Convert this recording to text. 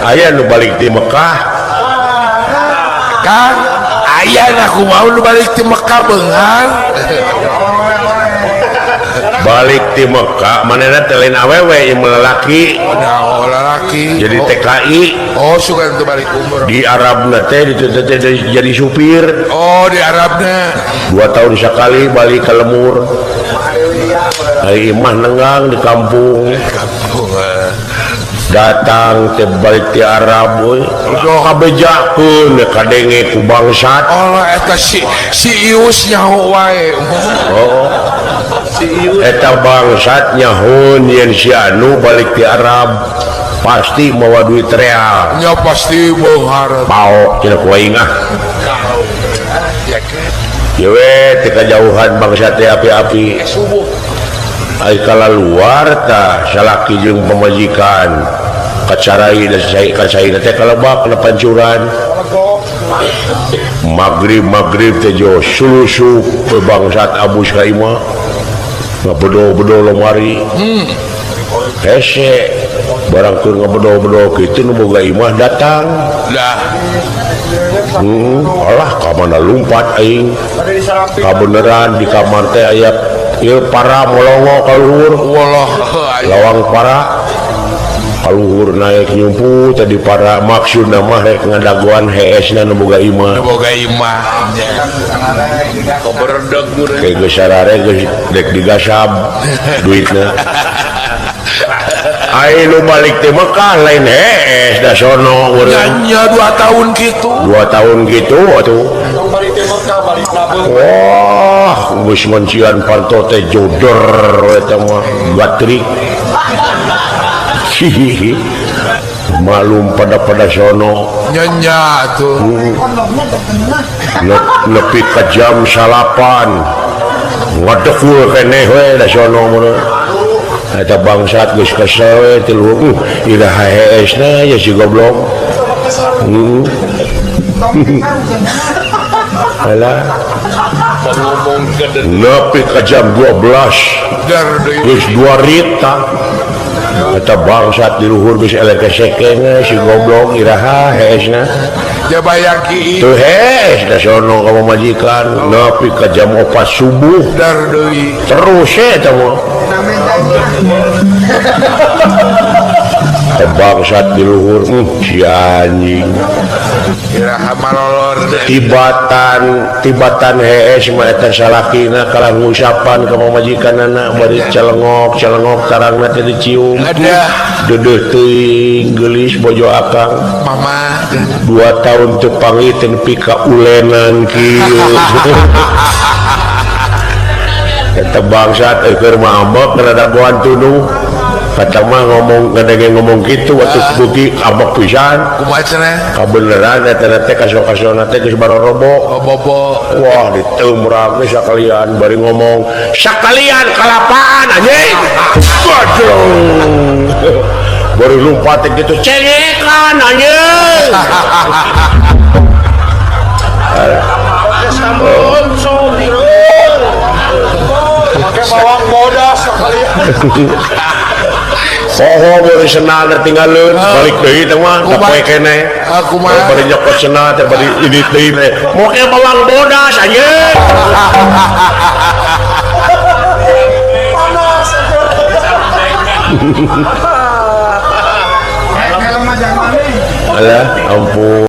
Aya nu balik di Mekah. Kang, aya aku mau nu balik di Mekah beunghar. Balik di Mekah manehna teh lain awewe, ieu mah lalaki. Nah, oh, lalaki. Jadi oh. TKI. Oh, suka itu balik umroh. Di Arabna teh dituntut teh jadi supir. Oh, di Arabna. 2 tahun sekali balik ke lembur. Ari imah nenggang di kampung. Kampung eh. Datang teh balik di Arab we kabejakeun kadenge ku bangsat. Oh, eta si si Ius nyaho wae. Oh. Si Ius. Eta bangsat nyahoan yen si anu balik di Arab pasti mawa duit real. Nya, pasti beunghar. Pao cenah ku aing ah. Ya kan. Ye we teh kajauhan bangsat teh api-api. Subuh. Ai kala luar tah salaki jeung pamajikan kacarai da kacai teh kalebak kana pancuran. Magrib magrib teh jo sulusup we bangsat abus ka imah, ngabedo-bedo lemari. Hese barang keur ngabedo-bedo kitu, nu boga imah datang. Lah. Alah, ka mana lumpat aing. Kabeneran di kamar teh aya ieu para molongo ka luhur. Walah. Lawang para kaluhur, naik nyumpu tadi para, maksudna mah rek ngadagoan heesna nu boga imah. Nu boga imah. Koberdeg. Kayak geus sarare geus dek digasab duitna. Ai nu balik ti Mekah lain hees da sono urang. Nya, 2 tahun gitu. 2 tahun gitu atuh. Wah, geus mancian panto teh joder eta mah gatrik. Hihihi. Malum pada pada sono. Nya nya tuh. Nepi ka jam 9 ngadekul keneh we da sono mun eta bangsat geus kesel we ti luhur. Iraha heesna ya si goblok. Alah, nepi ka jam 12. Dar deui. Geus dua rita eta bangsat di luhur geus eleh kesekena si goblok, iraha heesna. Ja bayang ki. Tuh hees da sono ka pamajikan nepi ka jam 4 subuh. Dar deui. Terus eta mah. Eta bangsat di luhur, si anjing. Iraha malolor deh. Tibatan tibatan hees mah eta salakina kalah ngusapan ka pamajikanana bari celengok celengok, tarangna teh dicium. Ada. Deudeuh teuing geulis bojo akang. Mama. 2 tahun teu panggih teh nepi ka ulenan kieu. Eta bangsat keur mah ambek kana dagoan tunduh. Kata mah ngomong ngadenge ngomong kitu atuh beuki ambek pisan. Kumaha cenah? Kabeneran eta teh kaso-kasona teh geus barorobo. Oh, bobo. Wah, diteumrak we sakalian bari ngomong sakalian kalapaan anjing. Waduh, baru lompat teh gitu, cengekan anjing. Pakai bawang bodas sekalian. Poho baru senal tertinggalun balik deui teh mah da poe keneh. Ah, kumaha? Bari nyokot senal teh bari ini deui teh make bawang bodas anjing. Panas. Alah, ampun.